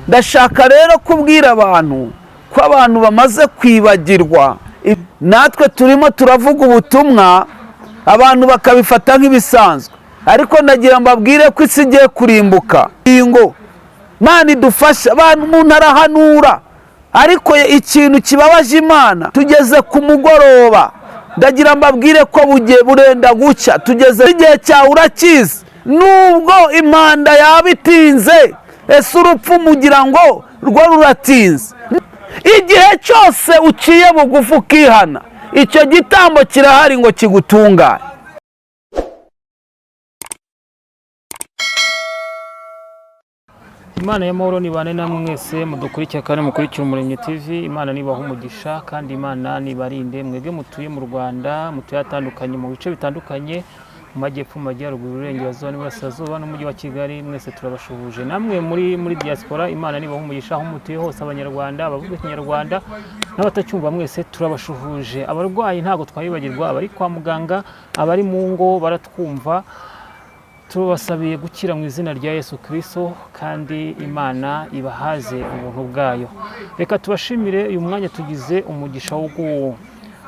Ndashaka rero kubwira abantu ko abantu bamaze kwibagirwa. Natwe turimo turavuga ubutumwa, abantu bakabifata nk'ibisanzwe, ariko ndagira mbabwire ko isi igiye kurimbuka. Ngo Imana idufashe. Abantu, umuntu arahanura, ariko ikintu kibabaje Imana, tugeze ku mugoroba, ndagira mbabwire ko bugiye burenda gucya. Tugeze igihe cyawe urakizi, nubwo impanda yaba itinze. Ese urupfu mugira ngo rwo ruratinze? Igihe cyose uciye bugufi ukihana, icyo gitambo kirahari ngo kigutungane. Imana y'amahoro nibane namwe mwese mudukurikira kandi mukurikira Umuremyi TV. Imana nibaha umugisha kandi Imana nibarinde mwebwe mutuye mu Rwanda, mutuye atandukanye mu bice bitandukanye, mu majyepfo, mu majyaruguru, iburengerazuba n'iburasirazuba n'umujyi wa Kigali, mwese turabashuhuje. Namwe muri diaspora, Imana nibaha umugisha aho mutuye hose, Abanyarwanda, abavuga Ikinyarwanda n'abatacyumva, mwese turabashuhuje. Abarwayi ntabwo twabibagirwa, abari kwa muganga, abari mu ngo baratwumva, tubasabiye gukira mu izina rya Yesu Kristo, kandi Imana ibahaze ubuntu bwayo. Reka tubashimire uyu mwanya tugize umugisha wo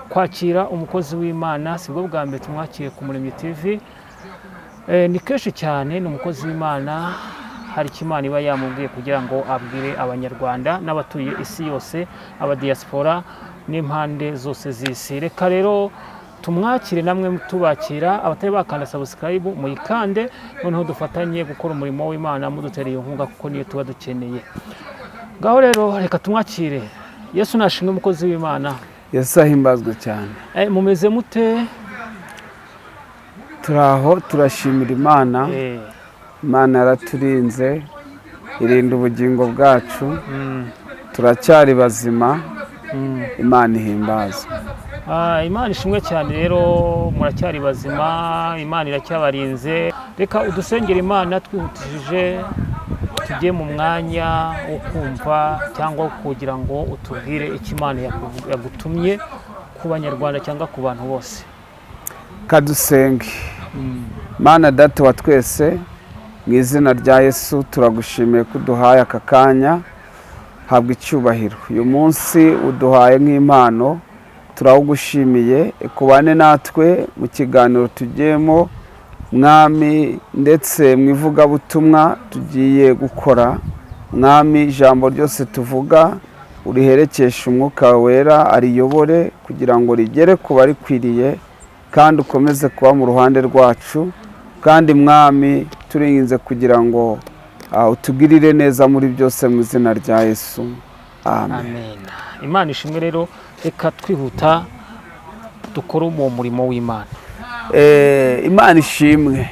kwakira umukozi w'Imana. Sibwo bwa mbere tumwakiriye ku Muremyi TV, ni kenshi cyane. Ni umukozi w'Imana, hari icyo Imana iba yamubwiye kugira ngo abwire Abanyarwanda n'abatuye isi yose, abadiaspora n'impande zose z'isi. Reka rero tumwakire namwe tubakira. Abatari bakanda subscribe muyikande, noneho dufatanye gukora umurimo w'Imana mudutera iyo nkunga, kuko niyo tuba dukeneye. Ngaho rero reka tumwakire. Yesu nashimwe, umukozi w'Imana. Yesu ahimbazwe cyane. Mumeze mute? Turaho, turashimira Imana. Imana yaraturinze, irinda ubugingo bwacu, turacyari bazima. Imana ihimbazwe. Imana ishimwe cyane. Rero muracyari bazima, Imana iracyabarinze. Reka udusengere Imana twihutishije, tujye mu mwanya wo kumva cyangwa kugira ngo utubwire icyo Imana yagutumye ku Banyarwanda cyangwa ku bantu bose. Kadusenge. Mana Data wa twese, mu izina rya Yesu turagushimiye ko uduhaye aka kanya. Habwa icyubahiro. Uyu munsi uduhaye nk'impano, turawugushimiye. Kubane natwe mu kiganiro tugiyemo, Mwami, ndetse mu ivugabutumwa tugiye gukora. Mwami, ijambo ryose tuvuga uriherekeshe Umwuka Wera, ariyobore kugira ngo rigere ku barikwiriye, kandi ukomeze kuba mu ruhande rwacu. Kandi Mwami, turinginze kugira ngo utugirire neza muri byose, mu izina rya Yesu, amen. Amen. Imana ishimwe. Rero reka twihuta dukore uwo murimo w'Imana. Imana ishimwe,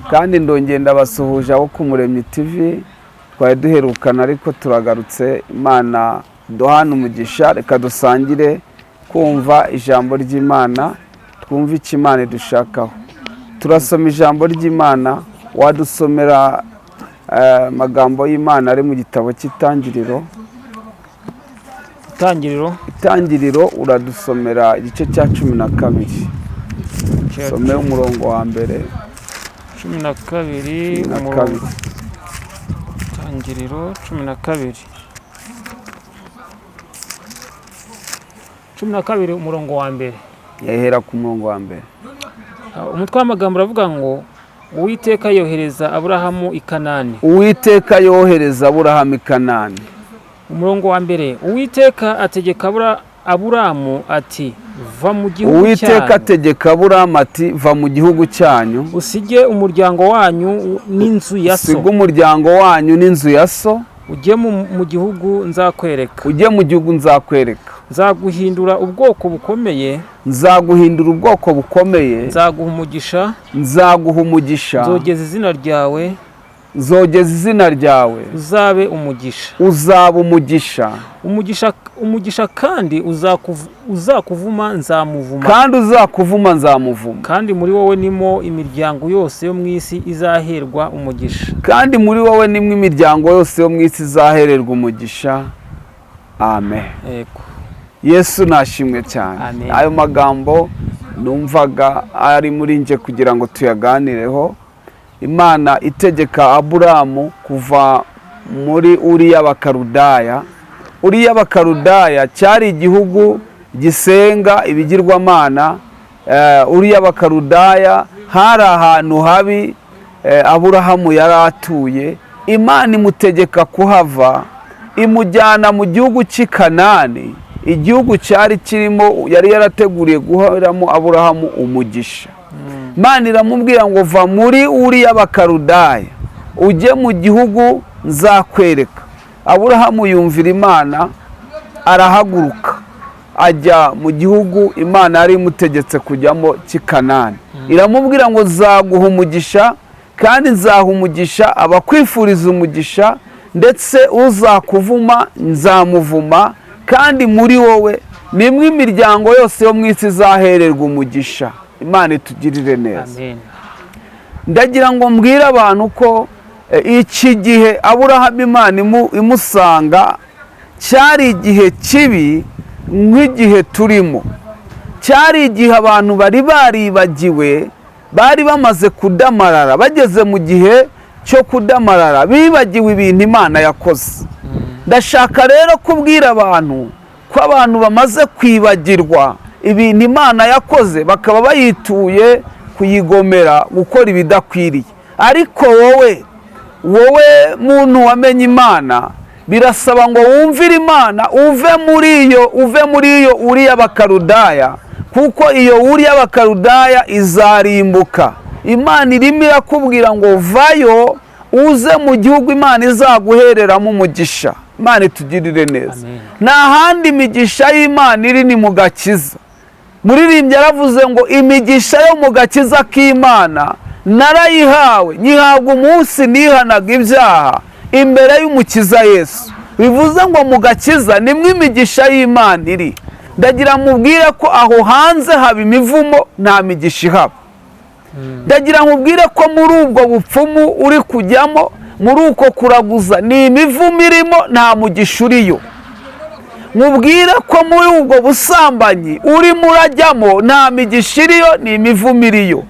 kandi ndongera ndabasuhuje abo ku Muremyi TV. Twari duherukana ariko turagarutse. Imana duhana umugisha. Reka dusangire kumva ijambo ry'Imana, twumve icyo Imana idushakaho. Turasoma ijambo ry'Imana. Wadusomera amagambo y'Imana ari mu gitabo cy'Itangiriro? Itangiriro. Itangiriro, uradusomera igice cya 12. Some umurongo wa mbere. 12. Na Umurongo. kabiri. Itangiriro 12, 12, umurongo wa mbere. Yahera ku murongo wa mbere. Umutwe w'amagambo uravuga ngo: "Uwiteka yohereza Aburahamu i Kanani." Uwiteka yohereza Aburahamu i Kanani. Umurongo wa mbere: "Uwiteka ategeka Aburamu ati: Va mu gihugu Uwiteka cyanyu, ategeka Aburahamu ati: Va mu gihugu cyanyu, usige umuryango wanyu n'inzu ya so, usiga umuryango wanyu n'inzu ya so, ujye mu gihugu nzakwereka. Ujye mu gihugu nzakwereka. Nzaguhindura ubwoko bukomeye, Nzaguhindura ubwoko bukomeye, nzaguha umugisha, nzaguha umugisha, nzogeza izina ryawe, nzogeza izina ryawe, uzabe umugisha. Uzaba umugisha. Umugisha kandi uzakuvuma nzamuvuma, Kandi uzakuvuma nzamuvuma, kandi muri wowe nimo imiryango yose yo mu isi izaherwa umugisha." Kandi muri wowe nimwe imiryango yose yo mu isi izahererwa umugisha. Amen. Yego. Yesu nashimwe cyane. Amen. Ayo magambo numvaga ari muri nje kugira ngo tuyaganireho. Imana itegeka Aburamu kuva muri Uriya Bakarudaya. Uriya Bakarudaya cyari igihugu gisenga ibigirwamana. Uriya Bakarudaya hari ahantu habi Aburahamu yari atuye. Imana imutegeka kuhava, imujyana mu gihugu cy'i Kanani, igihugu cyari kirimo yari yarateguriye guheramo Aburahamu umugisha. Imana iramubwira ngo va muri Uriya Bakarudaya ujye mu gihugu nzakwereka. Aburahamu yumvira Imana, arahaguruka ajya mu gihugu Imana yari imutegetse kujyamo cy'i Kanani. Iramubwira ngo nzaguha umugisha, kandi nzaha umugisha abakwifuriza umugisha, ndetse uzakuvuma nzamuvuma, kandi muri wowe nimwe imiryango yose yo mu isi izahererwa umugisha. Imana itugirire neza. Amen. Ndagira ngo mbwire abantu ko iki gihe Aburahamu Imana imusanga cyari igihe kibi nk'igihe turimo. Cyari igihe abantu bari baribagiwe, bari bamaze kudamarara, bageze mu gihe cyo kudamarara, bibagiwe ibintu Imana yakoze. Ndashaka rero kubwira abantu ko abantu bamaze kwibagirwa ibintu Imana yakoze, bakaba bayituye kuyigomera, gukora ibidakwiriye. Ariko wowe muntu wamenye Imana, birasaba ngo wumvire Imana, uve muri iyo Uriya Bakarudaya, kuko iyo Uriya Bakarudaya izarimbuka. Imana irimo irakubwira ngo vayo uze mu gihugu Imana izaguhereramo umugisha. Imana itugirire neza. Amen. Nta handi imigisha y'Imana iri, ni mu gakiza. Muririmbyi yaravuze ngo imigisha yo mu gakiza k'Imana narayihawe, nyihabwa umunsi nihanaga ibyaha imbere y'Umukiza Yesu. Bivuze ngo mu gakiza nimwe imigisha y'Imana iri. Ndagira mubwire ko aho hanze haba imivumo, nta migisha ihaba. Ndagira nkubwire ko muri ubwo bupfumu uri kujyamo, muri uko kuraguza, ni imivumo irimo, nta mugisha uriyo. Nkubwire ko muri ubwo busambanyi urimo urajyamo, nta migisha iriyo, ni imivumo iriyo.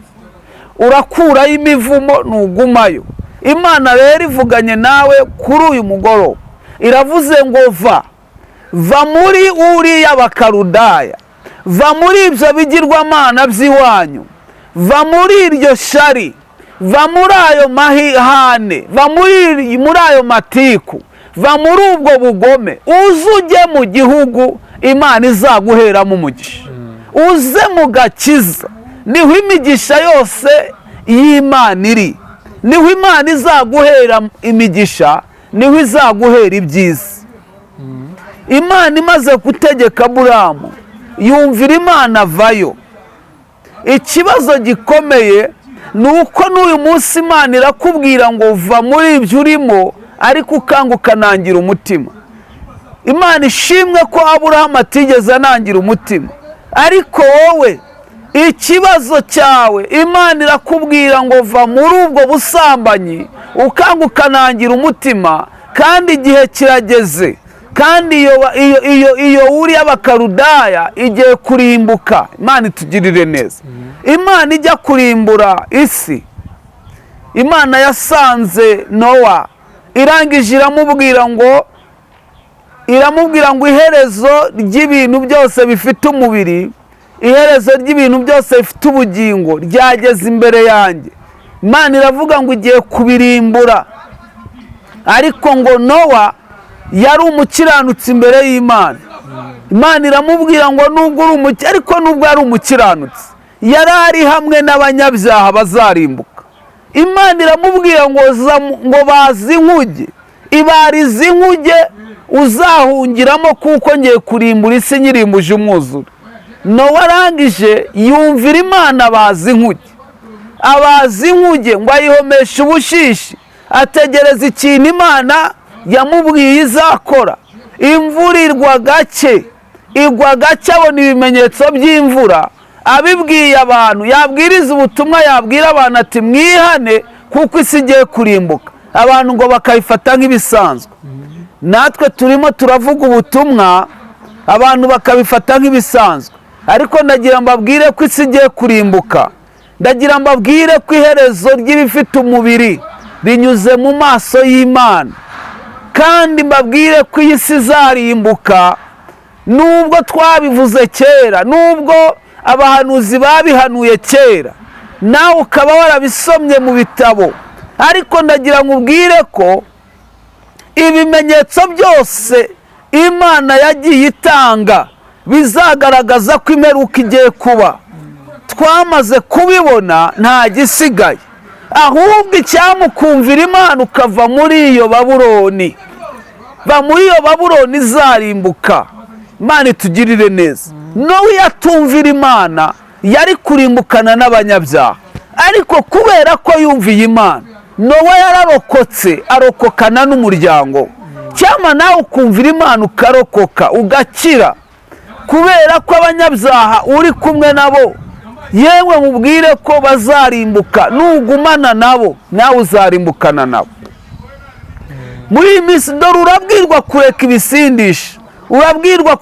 Urakurayo imivumo ntugumayo. Imana rero ivuganye nawe kuri uyu mugoroba, iravuze ngo va muri Uriya Bakarudaya, va muri ibyo bigirwamana by'iwanyu, va muri iryo shari, va muri ayo mahane, va muri ayo matiku, va muri ubwo bugome, uze ujye mu gihugu Imana izaguheramo umugisha, uze mu gakiza, niho imigisha yose y'Imana iri, niho Imana izaguhera imigisha, niho izaguhera ibyiza. Imana imaze gutegeka Aburahamu, yumvira Imana avayo. Ikibazo gikomeye ni uko n'uyu munsi Imana irakubwira ngo va muri ibyo urimo, ariko ukanga ukanangira umutima. Imana ishimwe ko Aburahamu atigeze anangira umutima, ariko wowe ikibazo cyawe Imana irakubwira ngo va muri ubwo busambanyi, ukanga ukanangira umutima, kandi igihe kirageze, kandi iyo Uriya Bakarudaya igiye kurimbuka. Imana itugirire neza. Imana ijya kurimbura isi, Imana yasanze Nowa, irangije iramubwira ngo iherezo ry'ibintu byose bifite umubiri, iherezo ry'ibintu byose bifite ubugingo ryageze imbere yanjye. Imana iravuga ngo igiye kubirimbura, ariko ngo Nowa yari umukiranutsi imbere y'Imana. Imana iramubwira ngo nubwo uri ariko nubwo yari umukiranutsi, yari ari hamwe n'abanyabyaha bazarimbuka. Imana iramubwira ngo bazi inkuge, ibarize inkuge uzahungiramo, kuko ngiye kurimbura isi nyirimbuje umwuzure. Nowa arangije yumvira Imana, bazi inkuge, abazi inkuge ngo ayihomeshe ubushishi, ategereza ikintu Imana yamubwiye izakora. Imvura igwa gake, igwa gake, abona ibimenyetso by'imvura, abibwiye abantu, yabwiriza ubutumwa, yabwira abantu ati mwihane kuko isi igiye kurimbuka, abantu ngo bakayifata nk'ibisanzwe. Natwe turimo turavuga ubutumwa, abantu bakabifata nk'ibisanzwe, ariko ndagira mbabwire ko isi igiye kurimbuka. Ndagira mbabwire ko iherezo ry'ibifite umubiri rinyuze mu maso y'Imana. Kandi mbabwire ko iyi si izarimbuka, nubwo twabivuze kera, nubwo abahanuzi babihanuye kera, nawe ukaba warabisomye mu bitabo, ariko ndagira ngo ubwire ko ibimenyetso byose Imana yagiye itanga bizagaragaza ko imperuka igiye kuba, twamaze kubibona, nta gisigaye. Ahubwo icyamukumvira Imana ukava muri iyo Babuloni, va muri iyo Babuloni izarimbuka. Imana itugirire neza. Nowe iyo atumvira Imana yari kurimbukana n'abanyabyaha, ariko kubera ko yumviye Imana, Nowe yararokotse, arokokana n'umuryango. Cyangwa nawe ukumvira Imana ukarokoka ugakira, kubera ko abanyabyaha uri kumwe nabo, yewe mubwire ko bazarimbuka. Nugumana nabo nawe uzarimbukana nabo. Muri iyi minsi dore urabwirwa kureka ibisindisha, urabwirwa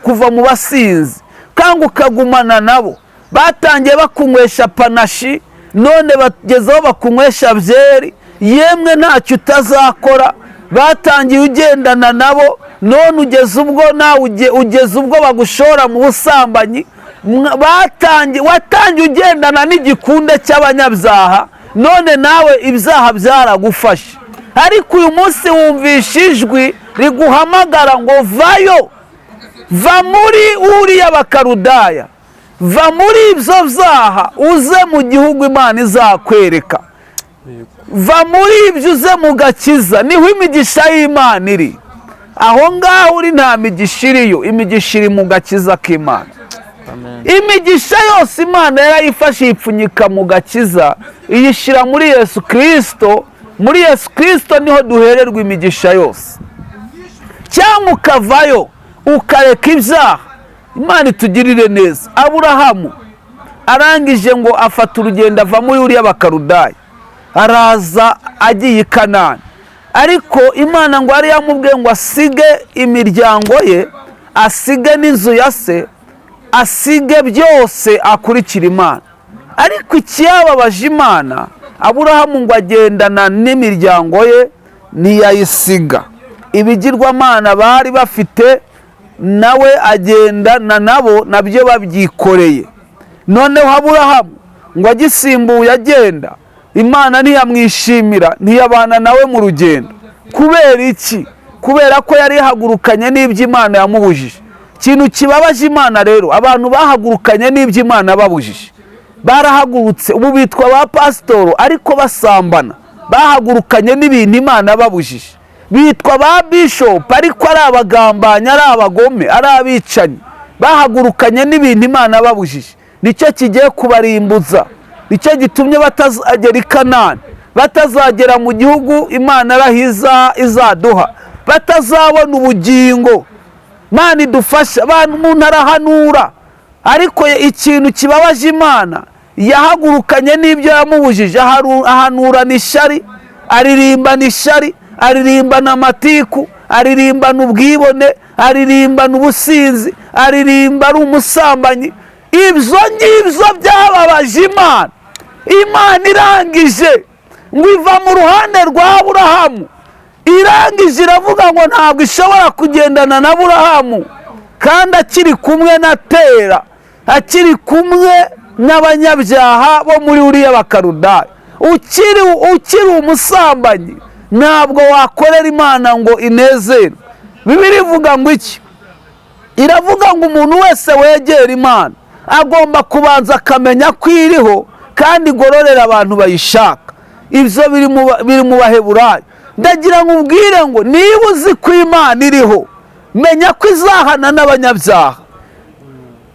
kuva mu basinzi, kandi ukagumana nabo. Batangiye bakunywesha panashi, none bagezeho bakunywesha byeri, yemwe ntacyo utazakora. Batangiye ugendana nabo, none ugeze ubwo nawe ugeze ubwo bagushora mu busambanyi. Watangiye ugendana n'igikunde cy'abanyabyaha, none nawe ibyaha byaragufashe. Ariko uyu munsi wumvisha ijwi riguhamagara ngo vayo, va muri uriya Bakarudaya, va muri ibyo byaha uze mu gihugu Imana izakwereka. Va muri ibyo uze mu gakiza, niho imigisha y'Imana iri. Aho ngaho uri nta migisha iriyo, imigisha iri mu gakiza k'Imana. Imigisha yose Imana yarayifashe iyipfunyika mu gakiza, iyishyira muri Yesu Kirisito. Muri Yesu Kirisito niho duhererwa imigisha yose. Cyangwa ukavayo ukareka ibyaha. Imana itugirire neza. Aburahamu arangije ngo afata urugendo ava muri uriya Bakarudaya, araza agiye i Kanani. Ariko Imana ngo yari yamubwiye ngo asige imiryango ye, asige n'inzu ya se, asige byose akurikira Imana. Ariko ikiyababaje Imana, Aburahamu ngo agendana n'imiryango ye ntiyayisiga. Ibigirwamana bari bafite nawe agendana nabo, nabyo babyikoreye. Noneho Aburahamu ngo agisimbuye agenda, Imana ntiyamwishimira, ntiyabana nawe mu rugendo. Kubera iki? Kubera ko yari yahagurukanye n'ibyo Imana yamubujije. Ikintu kibabaje Imana rero, abantu bahagurukanye n'ibyo Imana babujije, barahagurutse ubu bitwa ba pasitoro ariko basambana, bahagurukanye n'ibintu Imana babujije. Bitwa ba bishopu ariko ari abagambanyi, ari abagome, ari abicanyi, bahagurukanye n'ibintu Imana babujije. Nicyo kigiye kubarimbuza, nicyo gitumye batazagera i Kanani, batazagera mu gihugu Imana arahiza izaduha, batazabona ubugingo. Imana idufasha. Abantu umuntu arahanura, ariko ikintu kibabaje Imana, yahagurukanye n'ibyo yamubujije, ahanurana ishyari, aririmbana ishyari, aririmbana amatiku, aririmbana ubwibone, aririmbana ubusinzi, aririmba ari umusambanyi. Ibyo ngibyo byababaje Imana. Imana irangije ngo iva mu ruhande rwa Aburahamu, irangije iravuga ngo ntabwo ishobora kugendana na Aburahamu kandi akiri kumwe na Tera, akiri kumwe n'abanyabyaha bo muri uriya Bakarudaya. Ukiri umusambanyi ntabwo wakorera Imana ngo inezerwe. Bibiliya ivuga ngo iki? Iravuga ngo umuntu wese wegera Imana agomba kubanza akamenya ko iriho kandi igororera abantu bayishaka. Ibyo biri mu Baheburayo. Ndagira ngo ubwire ngo niba uzi ko Imana iriho, menya ko izahana n'abanyabyaha.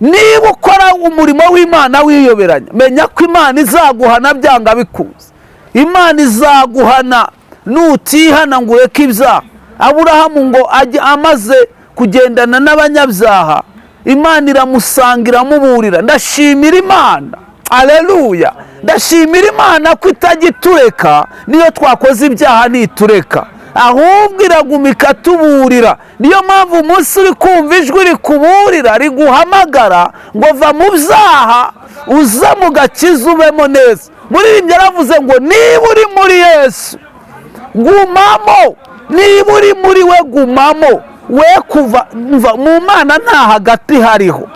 Niba ukora umurimo w'Imana wiyoberanya, menya ko Imana izaguhana byanga bikunze. Imana izaguhana nutihana ngo ureke ibyaha. Aburahamu ngo ajye amaze kugendana n'abanyabyaha, Imana iramusanga iramuburira. Ndashimira Imana, aleluya. Ndashimira Imana ko itajya itureka, niyo twakoze ibyaha ntitureka, ahubwo iraguma ikatuburira. Niyo mpamvu umunsi uri kumva ijwi rikuburira, riguhamagara ngo va mu byaha uze mu gakiza ubemo neza. Muririmbyi yaravuze ngo niba uri muri Yesu gumamo, Niba uri muri we, gumamo, we kuva mu Mana. Nta hagati hariho,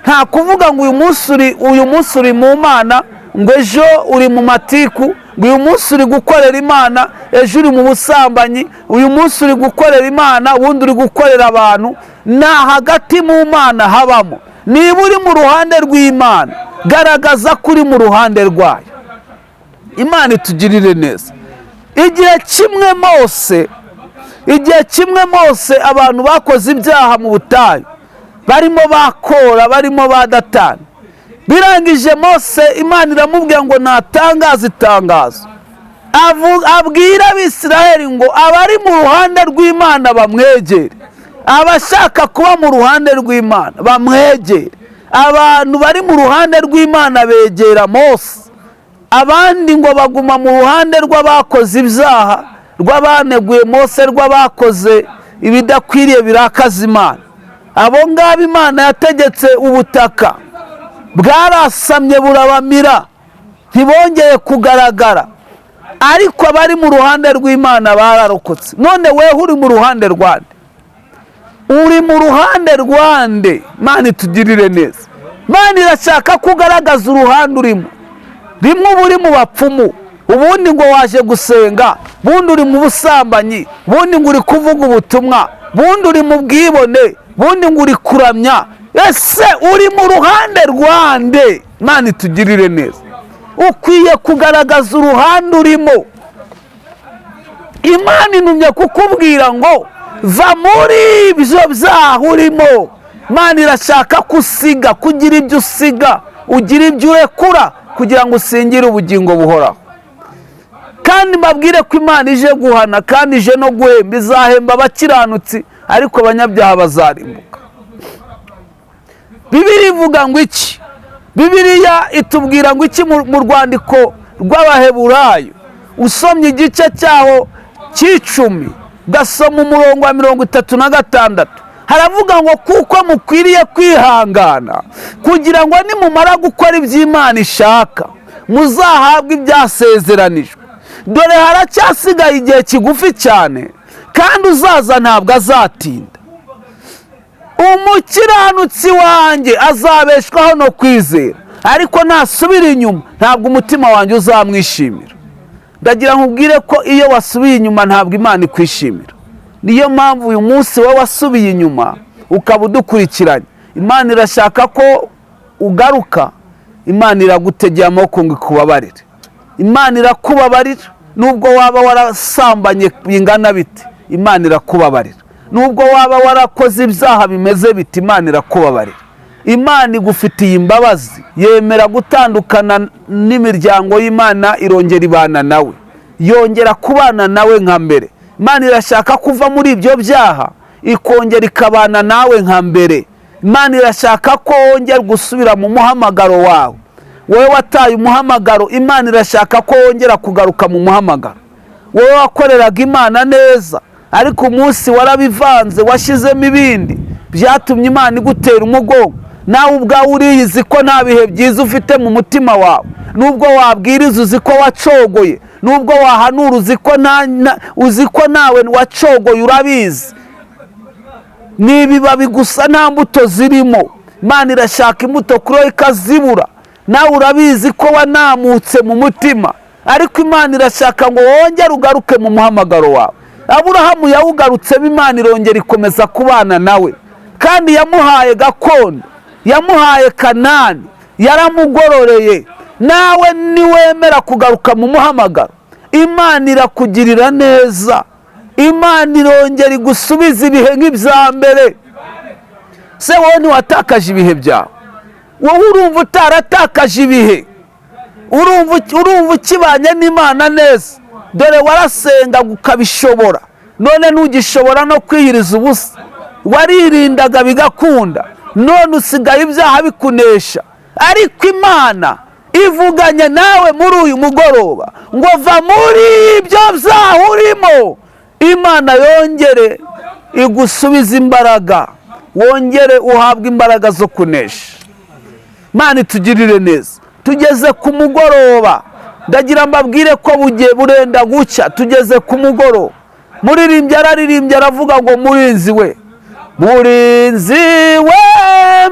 nta kuvuga ngo uyu munsi uri mu Mana, ngo ejo uri mu matiku, ngo uyu munsi uri gukorera Imana, ejo uri mu busambanyi, uyu munsi uri gukorera Imana, ubundi uri gukorera abantu. Nta hagati mu Mana habamo. Niba uri mu ruhande rw'Imana, garagaza ko uri mu ruhande rwayo. Imana itugirire neza. Igihe kimwe Mose, abantu bakoze ibyaha mu butayu, barimo bakora, barimo ba Datani. Birangije Mose, Imana iramubwira ngo natangaze itangazo, abwira Abisiraheli ngo abari mu ruhande rw'Imana bamwegere, abashaka kuba mu ruhande rw'Imana bamwegere. Abantu bari mu ruhande rw'Imana begera Mose, abandi ngo baguma mu ruhande rw'abakoze ibyaha, rw'abaneguye Mose, rw'abakoze ibidakwiriye birakaza Imana. Abo ngabo Imana yategetse ubutaka, bwarasamye burabamira, ntibongeye kugaragara. Ariko abari mu ruhande rw'Imana bararokotse. None weho uri mu ruhande rwande? Uri mu ruhande rwande? Imana itugirire neza. Imana irashaka ko ugaragaza uruhande urimo. Rimwe uba uri mu bapfumu, ubundi ngo waje gusenga, ubundi uri mu busambanyi, ubundi ngo uri kuvuga ubutumwa, ubundi uri mu bwibone, ubundi ngo uri kuramya. Ese uri mu ruhande rwande? Imana itugirire neza. Ukwiye kugaragaza uruhande urimo. Imana intumye kukubwira ngo va muri ibyo byaha urimo. Imana irashaka ko usiga, kugira ibyo usiga, ugira ibyo urekura, kugira ngo usingire ubugingo buhoraho. Kandi mbabwire ko Imana ije guhana kandi ije no guhemba. Izahemba abakiranutsi, ariko abanyabyaha bazarimbuka. Bibiliya ivuga ngo iki? Bibiliya itubwira ngo iki mu rwandiko rw'Abaheburayo? Usomye igice cyaho cy'icumi, ugasoma umurongo wa 36, haravuga ngo: "Kuko mukwiriye kwihangana, kugira ngo nimumara gukora iby'Imana ishaka muzahabwe ibyasezeranijwe. Dore haracyasigaye igihe kigufi cyane, kandi uzaza ntabwo azatinda. Umukiranutsi wanjye azabeshwaho no kwizera, ariko nasubira inyuma ntabwo umutima wanjye uzamwishimira." Ndagira nkubwire ko iyo wasubiye inyuma ntabwo Imana ikwishimira. Niyo mpamvu uyu munsi wowe wasubiye inyuma ukaba udukurikiranye, Imana irashaka ko ugaruka. Imana iragutegeye amaboko ngo ikubabarire. Imana irakubabarira nubwo waba warasambanye bingana bite. Imana irakubabarira nubwo waba warakoze ibyaha bimeze biti. Imana irakubabarira. Imana igufitiye imbabazi. Yemera gutandukana n'imiryango y'Imana, irongera ibana nawe, yongera kubana nawe nka mbere. Imana irashaka kuva muri ibyo byaha, ikongera ikabana nawe nka mbere. Imana irashaka ko wongera gusubira mu muhamagaro wawe. Wowe wataye umuhamagaro, Imana irashaka ko wongera kugaruka mu muhamagaro. Wowe wakoreraga Imana neza, ariko umunsi warabivanze, washyizemo ibindi byatumye Imana igutera umugongo. Nawe ubwawe uriyizi ko nta bihe byiza ufite mu mutima wawe. Nubwo wabwiriza, uzi ko wacogoye. Nubwo wahanura, uzi ko nawe wacogoye, urabizi. Ni ibibabi gusa, nta mbuto zirimo. Imana irashaka imbuto kuri wowe ikazibura. Nawe urabizi ko wanamutse mu mutima, ariko Imana irashaka ngo wongere ugaruke mu muhamagaro wawe. Aburahamu yawugarutsemo, Imana irongera ikomeza kubana nawe, kandi yamuhaye gakondo, yamuhaye Kanani, yaramugororeye. Nawe niwemera kugaruka mu muhamagaro, Imana irakugirira neza. Imana irongera igusubiza ibihe nk'ibya mbere. Se wowe ntiwatakaje ibihe byawe? Wowe urumva utaratakaje ibihe? Urumva ukibanye n'Imana neza? Dore warasengaga ukabishobora, none ntugishobora no kwiyiriza ubusa. Waririndaga bigakunda, none usigaye ibyaha bikunesha. Ariko Imana ivuganye nawe muri uyu mugoroba ngo va muri ibyo byaha urimo, Imana yongere igusubize imbaraga, wongere uhabwe imbaraga zo kunesha. Imana itugirire neza. Tugeze ku mugoroba, ndagira mbabwire ko bugiye burenda gucya. Tugeze ku mugoroba. Muririmbyi araririmbye aravuga ngo murinzi we, murinzi we,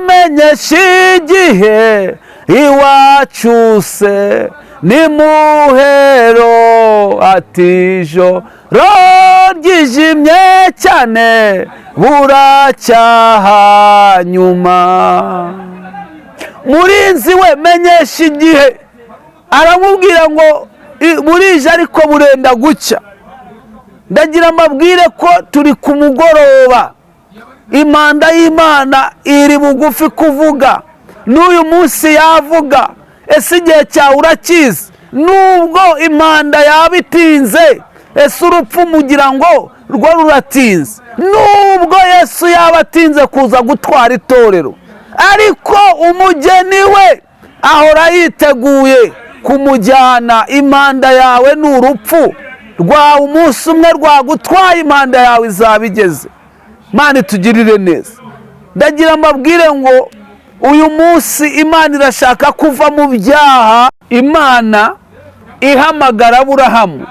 menyesha igihe iwacu se ni muhero, ati ijoro ryijimye cyane buracyaha nyuma. Murinzi we, menyesha igihe. Aramubwira ngo burije ariko burenda gucya. Ndagira mbabwire ko turi ku mugoroba, impanda y'Imana iri bugufi kuvuga, n'uyu munsi yavuga. Ese igihe cyawe urakizi? Nubwo impanda yaba itinze, ese urupfu mugira ngo rwo ruratinze? Nubwo Yesu yaba atinze kuza gutwara itorero, ariko umugeni we ahora yiteguye kumujyana. Impanda yawe ni urupfu rwawe, umunsi umwe rwagutwaye, impanda yawe izaba igeze. Imana itugirire neza. Ndagira mbabwire ngo uyu munsi Imana irashaka kuva mu byaha. Imana ihamagara Aburahamu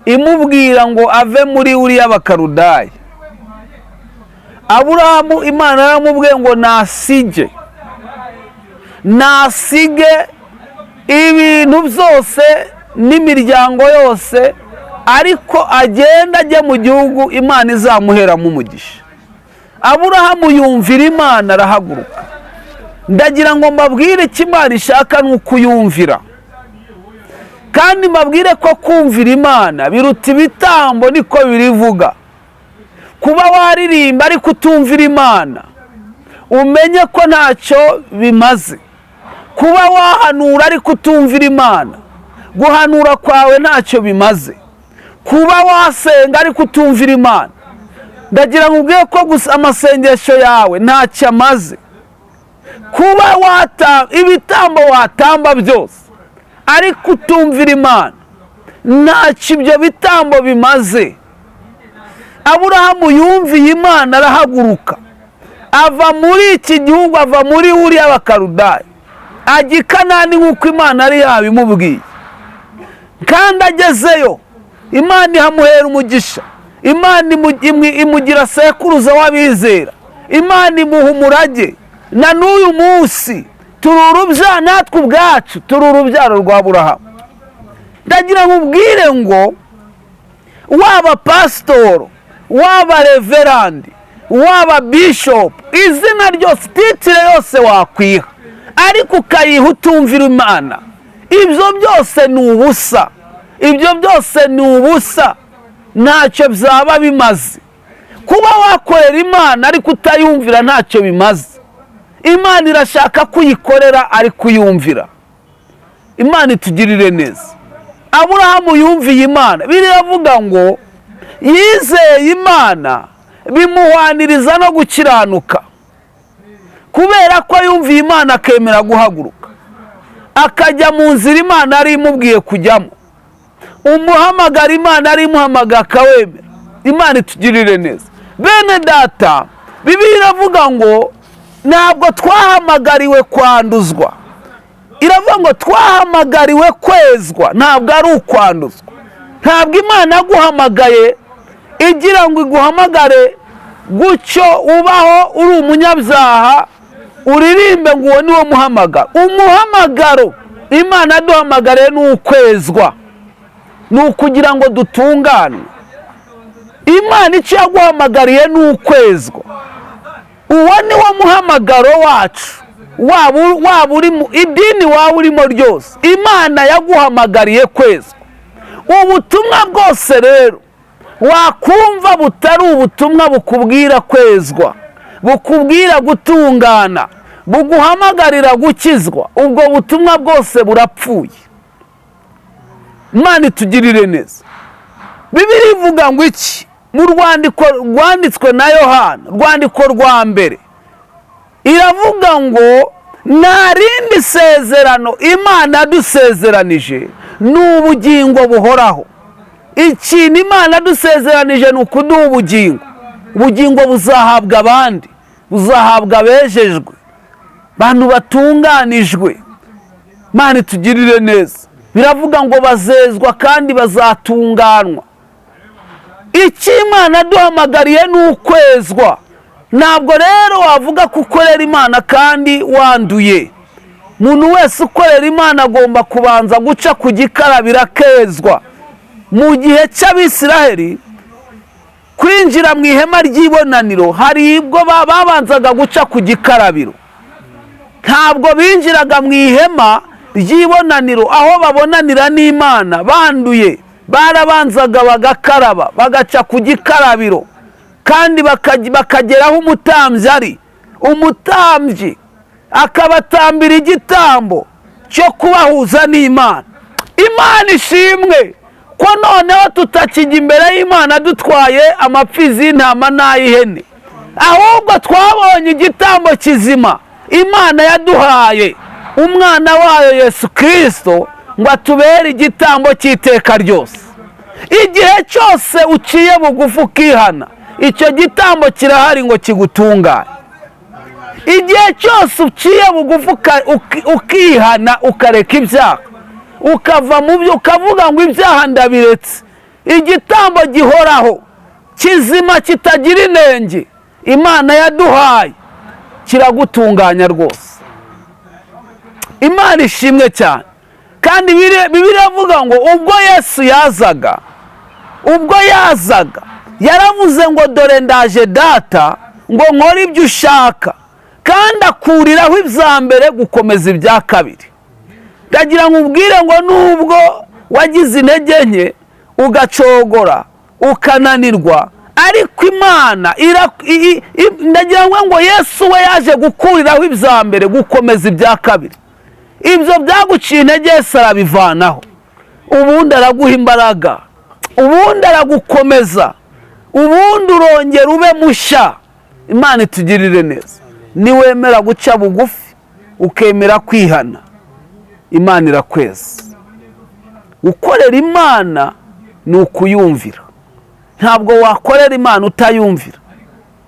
imubwira ngo ave muri uriya Bakarudaya. Aburahamu Imana yaramubwiye ngo nasige, nasige ibintu byose n'imiryango yose, ariko agenda ajye mu gihugu Imana izamuheramo umugisha. Aburahamu yumvira Imana arahaguruka. Ndagira ngo mbabwire icyo Imana ishaka ni ukuyumvira, kandi mbabwire ko kumvira Imana biruta ibitambo, niko birivuga. Kuba waririmba ariko utumvira Imana, umenye ko ntacyo bimaze. Kuba wahanura ariko utumvira Imana, guhanura kwawe ntacyo bimaze. Kuba wasenga ariko utumvira Imana, ndagira ngo ubwiye ko gusa amasengesho yawe ntacyo amaze. Kuba ibitambo watamba byose ariko utumvira Imana, ntacyo ibyo bitambo bimaze. Aburahamu yumviye Imana arahaguruka, ava muri iki gihugu, ava muri uriya Bakarudaya, ajya i Kanani nk'uko Imana yari yabimubwiye. Kandi agezeyo Imana ihamuhera umugisha, Imana imugira sekuruza w'abizera, Imana imuha umurage. Na n'uyu munsi turi urubyaro, natwe ubwacu turi urubyaro rwa Aburahamu. Ndagira ngo ubwire ngo waba pasitoro, waba reverandi, waba bishopu, izina ryose, titire yose wakwiha, ariko ukayiha utumvira Imana, ibyo byose ni ubusa, ibyo byose ni ubusa, ntacyo byaba bimaze. Kuba wakorera Imana ariko utayumvira ntacyo bimaze. Imana irashaka kuyikorera ariko uyumvira. Imana itugirire neza. Aburahamu yumviye Imana, biravuga ngo yizeye Imana bimuhwaniriza no gukiranuka. Kubera ko yumviye Imana akemera guhaguruka, akajya mu nzira Imana yari imubwiye kujyamo, umuhamagara Imana yari imuhamagaye akawemera. Imana itugirire neza. Bene data, Bibiliya iravuga ngo ntabwo twahamagariwe kwanduzwa, iravuga ngo twahamagariwe kwezwa, ntabwo ari ukwanduzwa. Ntabwo Imana yaguhamagaye igira ngo iguhamagare gutyo ubaho uri umunyabyaha, uririmbe ngo uwo niwo muhamagaro. Umuhamagaro Imana yaduhamagariye ni ukwezwa, ni ukugira ngo dutungane. Imana icyo yaguhamagariye ni ukwezwa. Uwo ni wo muhamagaro wacu, waba uri mu idini waba urimo ryose, Imana yaguhamagariye kwezwa. Ubutumwa bwose rero wakumva butari ubutumwa bukubwira kwezwa, bukubwira gutungana, buguhamagarira gukizwa, ubwo butumwa bwose burapfuye. Imana itugirire neza. Bibiliya ivuga ngo iki? Mu rwandiko rwanditswe na Yohana, rwandiko rwa mbere, iravuga ngo nta rindi sezerano Imana yadusezeranije ni ubugingo buhoraho. Ikintu Imana yadusezeranije ni ukuduha ubugingo. Ubugingo buzahabwa abandi, buzahabwa abejejwe, bantu batunganijwe. Imana itugirire neza. Biravuga ngo bazezwa kandi bazatunganwa. Icyo Imana duhamagariye ni ukwezwa. Ntabwo rero wavuga ko ukorera Imana kandi wanduye. Umuntu wese ukorera Imana agomba kubanza guca ku gikarabiro akezwa. Mu gihe cy'Abisiraheli, kwinjira mu ihema ry'ibonaniro hari ubwo babanzaga guca ku gikarabiro. Ntabwo binjiraga mu ihema ry'ibonaniro aho babonanira n'Imana banduye. Barabanzaga bagakaraba, bagaca ku gikarabiro, kandi bakageraho umutambyi ari. Umutambyi akabatambira igitambo cyo kubahuza n'Imana. Imana ishimwe ko noneho tutakijya imbere y'Imana dutwaye amapfizi y'intama n'ay'ihene, ahubwo twabonye igitambo kizima Imana yaduhaye, umwana wayo Yesu Kirisito, ngo atubere igitambo cy'iteka ryose. Igihe cyose uciye bugufi ukihana, icyo gitambo kirahari ngo kigutungane. Igihe cyose uciye bugufi ukihana, ukareka ibyaha, ukava mu byo, ukavuga ngo ibyaha ndabiretse, igitambo gihoraho kizima kitagira inenge Imana yaduhaye kiragutunganya rwose. Imana ishimwe cyane. Kandi Bibiliya iravuga ngo ubwo Yesu yazaga, ubwo yazaga yaravuze ngo dore ndaje Data ngo nkore ibyo ushaka, kandi akuriraho ibya mbere gukomeza ibya kabiri. Ndagira ngo ubwire ngo nubwo wagize intege nke, ugacogora, ukananirwa, ariko Imana ndagira ngo Yesu we yaje gukuriraho ibya mbere gukomeza ibya kabiri. Ibyo byaguciye intege Yesu arabivanaho, ubundi araguha imbaraga, ubundi aragukomeza, ubundi urongera ube mushya. Imana itugirire neza. Niwemera guca bugufi ukemera kwihana, Imana irakweza. Gukorera Imana ni ukuyumvira. Ntabwo wakorera Imana utayumvira,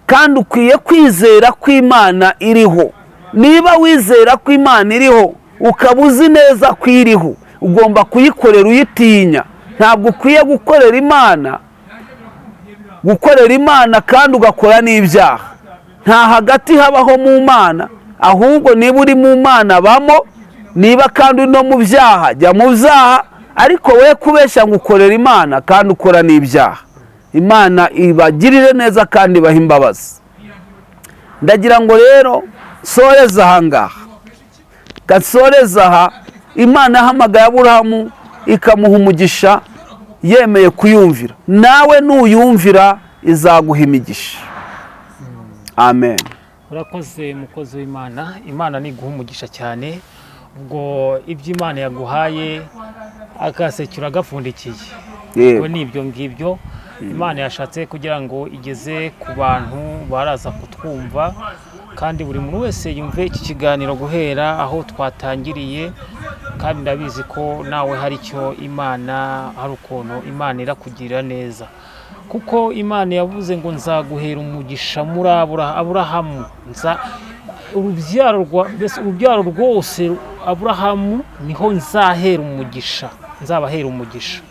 kandi ukwiye kwizera ko Imana iriho. Niba wizera ko Imana iriho, ukaba uzi neza ko iriho, ugomba kuyikorera uyitinya. Ntabwo ukwiye gukorera Imana kandi ugakora n'ibyaha. Nta hagati habaho mu Mana, ahubwo niba uri mu Mana bamo, niba kandi uri no mu byaha jya mu byaha, ariko we kubeshya ngo ukorera Imana kandi ukora n'ibyaha. Imana ibagirire neza kandi ibahe imbabazi. Ndagira ngo rero nsoreze aha ngaha, gasoreze aha. Imana yahamagaye Aburahamu ikamuha umugisha yemeye kuyumvira, nawe nuyumvira izaguha imigisha. Amen. Urakoze mukozi w'Imana. Imana niguha umugisha cyane. Ubwo ibyo Imana yaguhaye agasekura gapfundikiye, ubwo ni ibyo ngibyo Imana yashatse kugira ngo igeze ku bantu baraza kutwumva, kandi buri muntu wese yumve iki kiganiro guhera aho twatangiriye. Kandi ndabizi ko nawe hari icyo Imana, hari ukuntu Imana irakugirira neza, kuko Imana yavuze ngo nzaguhera umugisha muri Aburahamu, nza urubyaro rwose Aburahamu niho nzahera umugisha, nzabahera umugisha.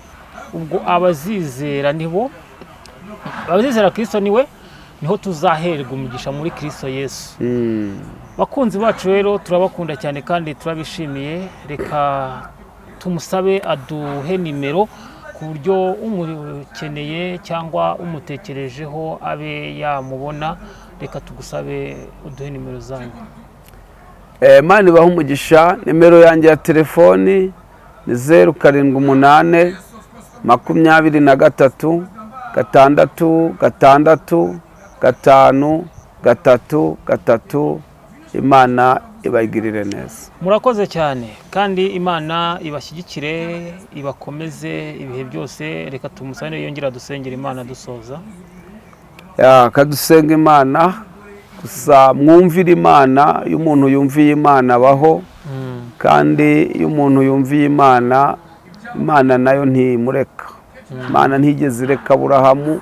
Ubwo abazizera nibo abazizera Kristo niwe niho tuzaherwa umugisha muri Kristo Yesu. Bakunzi bacu rero turabakunda cyane kandi turabishimiye. Reka tumusabe aduhe nimero ku buryo umukeneye cyangwa umutekerejeho abe yamubona. Reka tugusabe uduhe nimero zanyu. Imana ibahe umugisha. Nimero yanjye ya telefoni ni 078 23 6 6 5 3 3. Imana ibagirire neza. Murakoze cyane, kandi Imana ibashyigikire, ibakomeze ibihe byose. Reka tumusabe yongera dusengera Imana dusoza. Kadusenga Imana. Gusa mwumvire Imana. Iyo umuntu yumviye Imana abaho, kandi iyo umuntu yumviye Imana, Imana nayo ntimureka. Imana ntigeze ireka Aburahamu,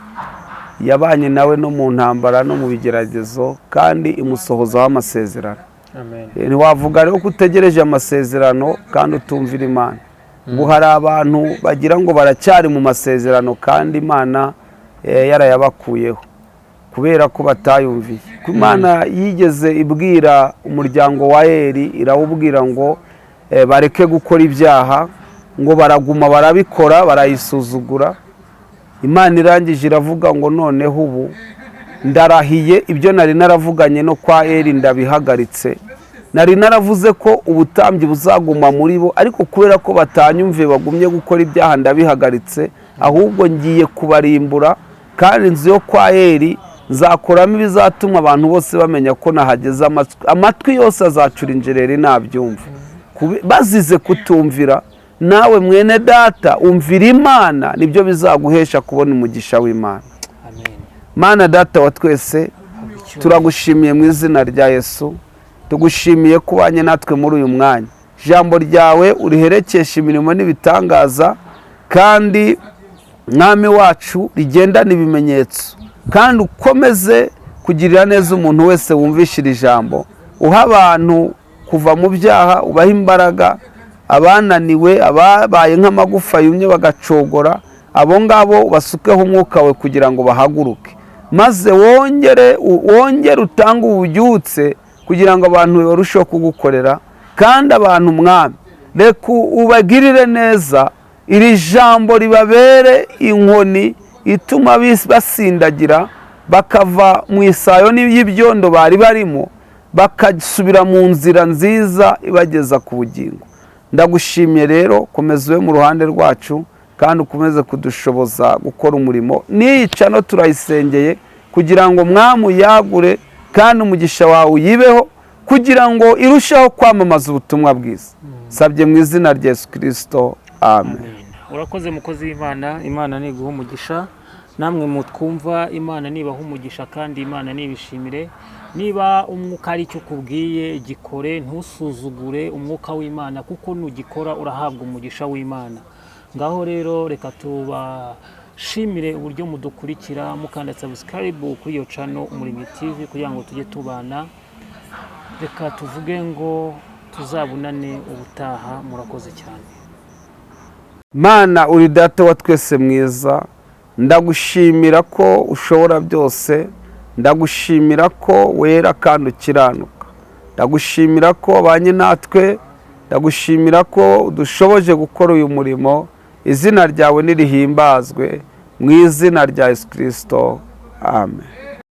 yabanye nawe no mu ntambara no mu bigeragezo, kandi imusohozaho amasezerano. Ntiwavuga rero ko utegereje amasezerano kandi utumvira Imana. Ubu hari abantu bagira ngo baracyari mu masezerano kandi Imana yarayabakuyeho kubera ko batayumviye. Ko Imana yigeze ibwira umuryango wa Eri, irawubwira ngo bareke gukora ibyaha, ngo baraguma barabikora, barayisuzugura. Imana irangije iravuga ngo noneho ubu ndarahiye, ibyo nari naravuganye no kwa Eri ndabihagaritse. Nari naravuze ko ubutambyi buzaguma muri bo, ariko kubera ko batanyumviye bagumye gukora ibyaha ndabihagaritse, ahubwo ngiye kubarimbura, kandi inzu yo kwa Eri nzakoramo ibizatuma abantu bose bamenya ko nahageze, amatwi yose azacura injereri nabyumva. Bazize kutumvira. Nawe mwene data, umvira Imana, nibyo bizaguhesha kubona umugisha w'Imana. Amen. Mana Data wa twese, turagushimiye mu izina rya Yesu. Tugushimiye ko ubanye natwe muri uyu mwanya. Ijambo ryawe uriherekesha imirimo n'ibitangaza, kandi Mwami wacu rigendana ibimenyetso, kandi ukomeze kugirira neza umuntu wese wumvisha iri jambo. Uha abantu kuva mu byaha, ubaha imbaraga abananiwe, ababaye nk'amagufa yumye bagacogora, abo ngabo basukeho umwuka we kugira ngo bahaguruke, maze wongere utange ububyutse kugira ngo abantu barusheho kugukorera. Kandi abantu, Mwami, reka ubagirire neza, iri jambo ribabere inkoni ituma basindagira, bakava mu isayo y'ibyondo bari barimo, bakasubira mu nzira nziza ibageza ku bugingo. Ndagushimiye rero, komeza ube mu ruhande rwacu, kandi ukomeze kudushoboza gukora umurimo. N'iyi channel turayisengeye kugira ngo Mwami uyagure, kandi umugisha wawe uyibeho, kugira ngo irusheho kwamamaza ubutumwa bwiza. Sabye mu izina rya Yesu Kirisito, amen. Urakoze mukozi w'Imana, Imana niguha umugisha. Namwe mutwumva, Imana nibaha umugisha, kandi Imana nibishimire. Niba umwuka ari icyo ukubwiye, gikore, ntusuzugure umwuka w'Imana, kuko nugikora urahabwa umugisha w'Imana. Ngaho rero reka tubashimire uburyo mudukurikira, mukanda subscribe kuri iyo channel Umuremyi TV kugira ngo tujye tubana. Reka tuvuge ngo tuzabonane ubutaha. Murakoze cyane. Mana, uri Data wa twese mwiza, ndagushimira ko ushobora byose, ndagushimira ko wera kandi ukiranuka, ndagushimira ko wabanye natwe, ndagushimira ko udushoboje gukora uyu murimo. Izina ryawe nirihimbazwe mu izina rya Yesu Kirisito, amen.